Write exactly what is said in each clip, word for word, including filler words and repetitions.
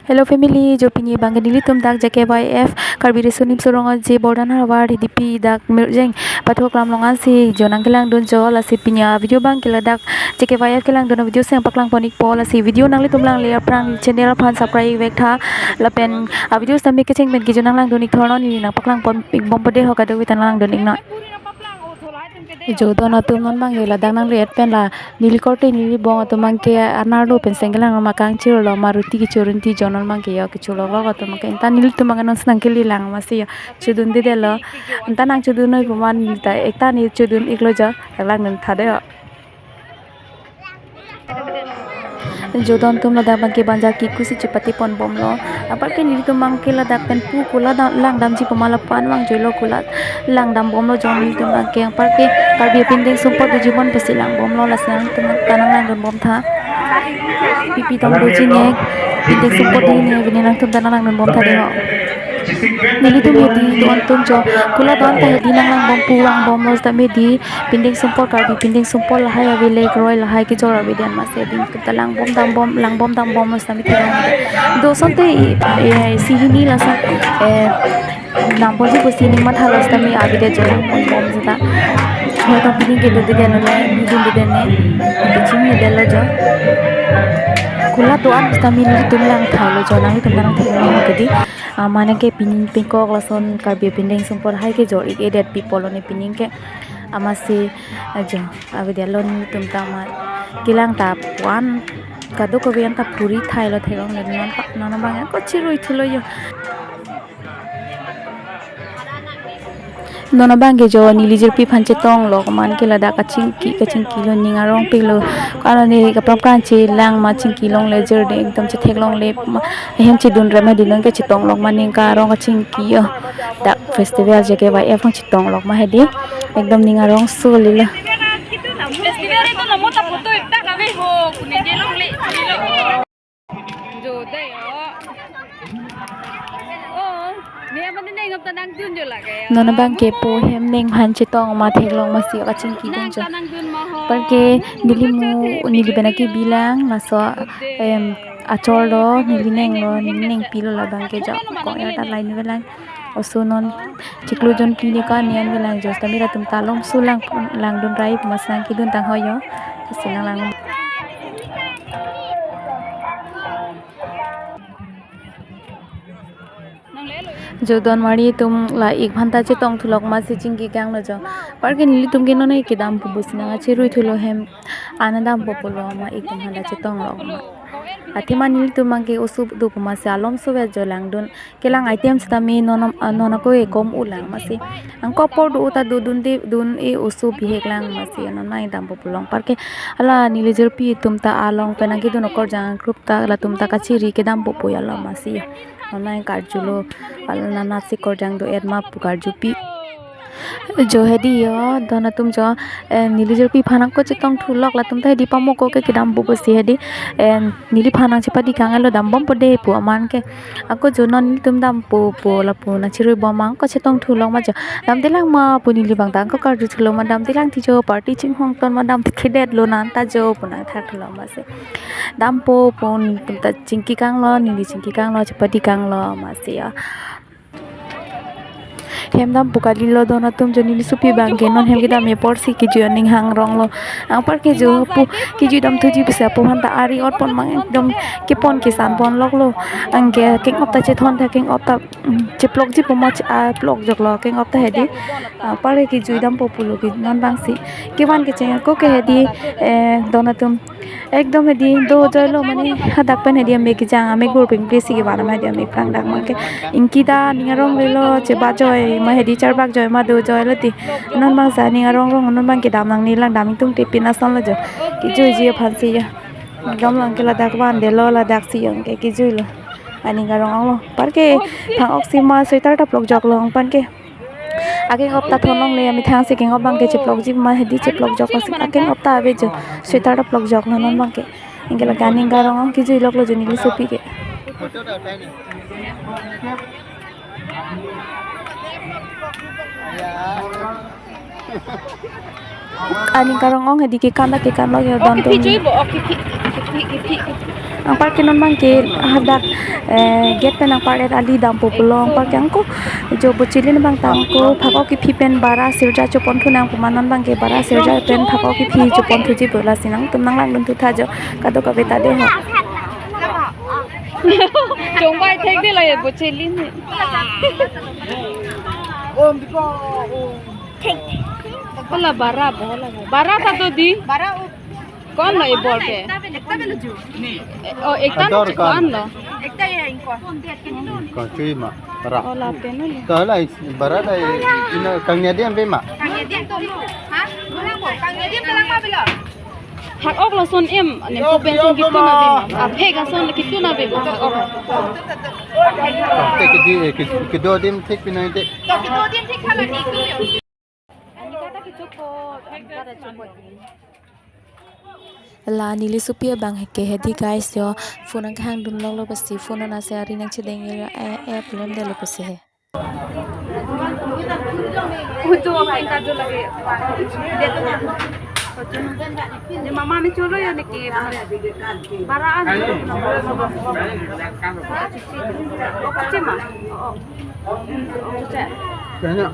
Hello family, jo pini abangke nelitum dak J K Y F Karbi Riso Nimso Rong Aje Bordan Havar Hidipi dak Mirjeng Pathoklam along ansi jo nangkelangdun jo, lasi pini avideo abangke ladak J K Y F kelangdun avideo si nangpaklang pon ikpo, lasi video nanglitum langle aphrang channel aphan subscribe iktha, lapen avideo sitame kecheng pen kejo nanglangdun ikthor non, neli nangpaklang pon ikbom pade ho, kadokave ta nanglangdun iknon. Jo don atum, non abangke ladak nangri-et pen la neli korte neli bong atum abangke anerlo pen sengkelang ma kangchirlo, ma ruti kechorunti jo, non abangke yo kechorlok atum abangke, anta nelitum abangke non si nangkelelang amatsi yo chodundedetlo. Anta nangchodun noi pu ma neli ta ekta ne chodun iklo jo, langdun tha de ho. Jo don atum, ladak abangke banjar kekusi chepate pon bomlo. Apar ke nelitum abangke ladak pen pu kola da-, langdamji pu ma lapu-an vangjoilo, kola langdam bomlo jo nelitum abangke. Apar ke Karbi pindeng sumpot doji bon pusi lang bomlo, lasi nangtum ta nanglangdun bom tha. Pipi tong doji ne, pindeng sumpot doji ne, pini nangtum ta nanglangdun bom tha de ho. Nelitum hedi don atum jo, kola don ta hedi nanglang bom pu vang bomlo sitame hedi pindeng sumpot, Karbi pindeng sumpot lahai ave, lek roi lahai kejor ave, den amatsi nelitum ta lang bom dam bom, lang bom dam bomlo sitame theklongle. Do asonte i, e, isi hini lason, e, dam bomji pusi ning mathalo sitame avedet jo lang bom bom seta. Hoi tong pini kedo deden ne, bidun deden ne, kechinine detlo jo. Kola do-an sitame nelitum lang thailo jo, nanglitum ta nangthailo hedi. Amat nangke pining pingkok lason Karbi pindeng sumpot hai kejor ik-edet pi pulo ne pining ke, amatsi ajo avedetlo nelitum ta amat kelang ta pu-an kadokave anta puri thailo, theklongle, non pa, non abang ako chirui thulo yo. Non abangke jo neli jirpi aphan chetonglok amat ke ladak kachingki, kachingkilo, ning arong pilo. Karon ne kaplang plang chelang ma chingki longle, jirde ekdom chetheklongle ma, hem chedun rem hedi, non ke chetonglok ma ning arong kachingki yo. Dak festival J K Y F along chetonglok ma hedi. Ekdom ning arong solilo. Festival itu nomor tak foto tak kami ho, kuning jelong le, kuning lo. Jo dei o. Oh, ne mane ne ngap ta nangdun jo lake. Non abangke po hem ning aphan chetong ma theklong amatsi kachingki dun jo. Nang ta nangdun ma ho. Apar ke neli mo, neli bena kebilang, laso, em, achorlo, neli nenglo, neli nengpilo, labangke jo. Kong ya ta line velang. Oso non chiklo jon kini ka nian velang jo, sitame latum ta alomso lang, langdun rai pu ma si nangkedun tang ho yo. Lasi nanglang. Jo don mari atum la ik aphan ta chetong thulok amatsi chingki kanglo jo. Apar ke nelitum ke non ke kedam pu pusi nangchirui thulo, hem an dampo pulo ma ik atum aphan ta chetonglok ma. Athema nelitum abangke oso do pu amatsi alomso vet jo langdun. Kelang item sitame non, ah, non ako ekom ulang amatsi. Angko apor do ta do dunde dun e, oso bihek lang amatsi, non abang dampo pulo. Apar ke hala neli jirpi atum ta along pen nangkedun okorjang group ta latum ta kachiri kedampo pu ya lo amatsi. Non abang karjulo, hala nanasi korjang do-et ma pu karjupi. Jo hedi yo, don atum jo, eh, neli jirpi aphan ako chetong thulok, latum ta hedi pamoko ke kedampo pusi hedi, eh, neliphan nangchepadi kanglo, dambompo de pu amat ke. Ako jo non nelitum dampo pu lapu nangchirui bom, ako chetong thulok ma jo. Damdelang ma pu neli abang ta ako karju thulo ma, damdelang ti jo, party chinghon ton ma, damthekthedetlo nang ta jo pu nangthak thulo amatsi. Dampo pu nelitum ta chingki kanglo, neli chingki kanglo, chepadi kanglo amatsi ya. Hem dampo kalilo don atum jo, neli sopi abangke non hem kedam apotsi kejui aning hangronglo. Apar ke jo pu kejui dam thuji pusi apo aphan ta ari ot pon mang, ekdom kepon kesan ponloklo. Anke keng-op ta chethon ta keng-op ta, mm, cheplokji pu ma che-, ah, plok joklo keng-op ta hedi. Apar ke kejui dampo pulo ke non abangsi. Kevan kecheng ako ke hedi, eh, don atum. Ekdom hedi dojoilo mane hadak pen hedi ame kejang, ame gur pengpri si kevan ma hedi ame prang dak abangke. Ingki ta ning arong lelo, chebak joi ma hedi, charbak joi ma dojoilo ti. Non abang sa ning arong rong, non abang kedam nangne, langdam ingtungte pin asonlo jo. Kejuiji aphansi jo. Ekdom lang ke ladak vandetlo, ladak si jo ke kejuilo. Aning arong onglo. Apar ke phang-ok si ma sweater ta plok joklo ong pan ke. Akeng-op ta thonlongle, amethang si keng-op abangke cheplokji ma hedi, cheplok joklo si akeng-op ta ave jo, sweater ta plok joklo non abangke. Anke la aning arong ong kejuiloklo jo neli sopi ke. Aning arong ong hedi kekan ta kekanlo yo don atum. Kiphi jui bo, oh, kiphi, kiphi, kiphi, kiphi. Anparke non abangke hadak, eh, gate pen anparke ali dampo pulo, anparke angko jo bochilin abang ta angko phak-ok kephi pen bara sirja chopon thu nangpo ma, non abangke bara sirja pen phak-ok kephi chopon thuji pu, lasi nangtum nanglangdun thu tha jo, kadokave ta dei ho. Chongbai thekdelo ye bochilin he. Hala bara bo, hala bo. Bara ta do dei. Bara u- कौन लो ये बॉल पे? एकता बेलो जो। ओ, एकता लो, ador kan, कौन लो? एकता ये इनको। Kachui ma, bara. O, lapen lo. Kahala bara ta ina kangnya diam pe ma. Kangnya diam to lo. Ha? Kangnya diam pelang ma belo. Phak-ok lason em, ne po pension kitu na be ma. Aphek ason kitu na be ma. Phak-ok. Te kedi, ke, kedo adim thek pinai te. To kedo adim thek tha la ni tu yo. La neli sopi abang ke hedi guys jo, phone nangkehang dunloklo pusi, phone nang si ari nangchedeng ira, eh, eh, problem delo pusi he. Ujo apa yang kado lagi? Dia tu ni mama ni cholo ya ni ke bara aja. Oh, kecil mah. Oh, oh. Kecil. Banyak.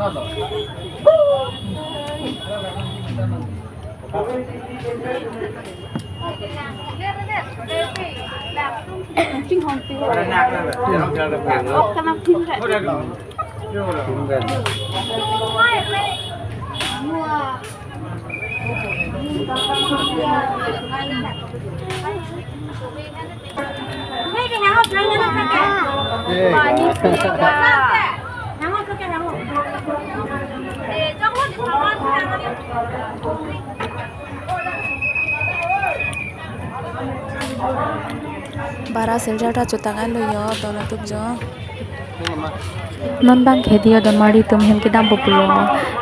Bara sirja ta chotang an lo yo, don atum jo. Non abangke hedi yo, donmari atum hem kedampo pulo.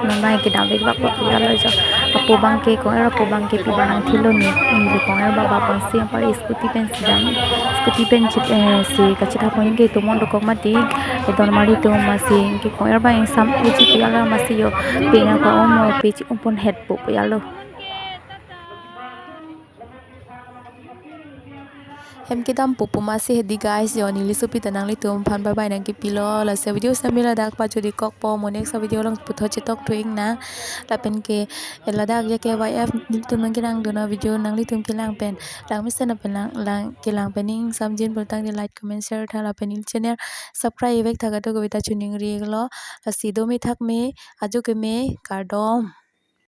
Non abang kedam vek vak vak lo jo. Apo abangke kong-er apo abangke pi abang nangthilo ni, neli kong-er ba ba pensi anpar scooty pensi dam. Scooty pen chit, eh, si kachethap pon ke tomon dokok mati. Eh, donmari atum masi ke kong-er abang ingsam uji pu alo masi yo. Pe nang pa om lo, pe chi-ompon het po pu alo. Hem kedampo pu masi hedi guys jo, neli sopi ta nanglitum aphan bye bye nangkepilo. Lasi video sitame ladak pajut-ik kokpo, mo next video along puthot chetok thu-ik nang. Lapen ke ladak ya ke Y F nelitum nangkelangdun a-video nanglitum kelang pen, lang mesen pen lang, lang kelang pen ning samjin pulotangte like, comment, share tha, lapen neli channel subscribe vek tha, kadokave ta choningri-iklo. Lasi dome thakme, ajo keme, kardom.